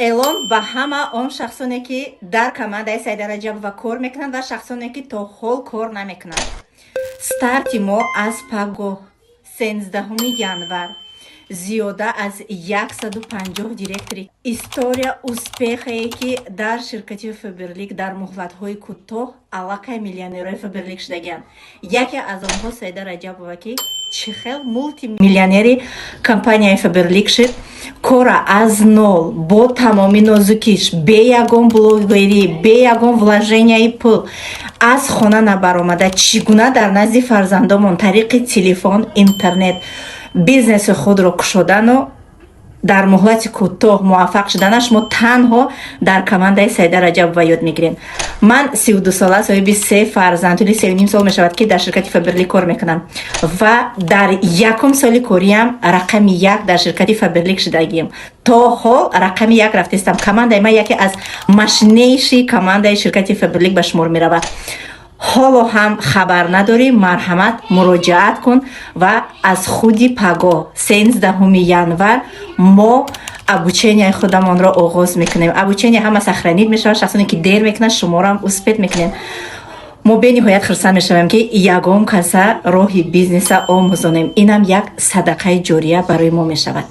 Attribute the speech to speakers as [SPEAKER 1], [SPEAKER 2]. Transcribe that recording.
[SPEAKER 1] Эълон ба ҳама он шахсоне, ки дар командаи Саида Раҷабова кор мекунанд, ва шахсоне, ки то ҳол кор намекунанд. Старти мо аз пагоҳ, 13 январ. Зиёда аз 150 директори история успехае, ки дар ширкати Фаберлик дар муҳлатҳои кӯтоҳ аллакай миллионерҳои Фаберлик шудагианд. Яке аз онҳо Саида Раҷабова, ки чӣ хел мултимиллионери компанияи Фаберлик шуд, кора аз нол, бо тамоми нозукиш, бе ягон блогерӣ, бе ягон вложенияи пул, аз хона набаромада, чӣ гуна дар назди фарзандомон тариқи телефон, интернет бизнеси худро кушодану дар муҳлати кӯтоҳ муваффақ шуданаш мо танҳо дар командаи Саида Раҷабова ёд мегирем. Ман 32 сола, соҳиби се фарзанд, тӯли 3,5 сол мешавад, ки дар ширкати Фаберлик кор мекунам ва дар якум соли кориам рақами як дар ширкати Фаберлик шудагием. То ҳол рақами як рафтестам. Командаи ман яке аз мощнейший командаи ширкати Фаберлик ба шумор меравад. Ҳоло ҳам хабар надорӣ, марҳамат, муроҷиат кун ва аз худи пагоҳ, 13 январ, мо обученияи худамонро оғоз мекунем. Обучение ҳама сохранить мешавад. Шахсоне, ки дер мекунанд, шуморо успеть мекунем. Мо бениҳоят хурсанд мешавем, ки ягон каса роҳи бизнеса омӯзонем. Инам як садақаи ҷория барои мо мешавад.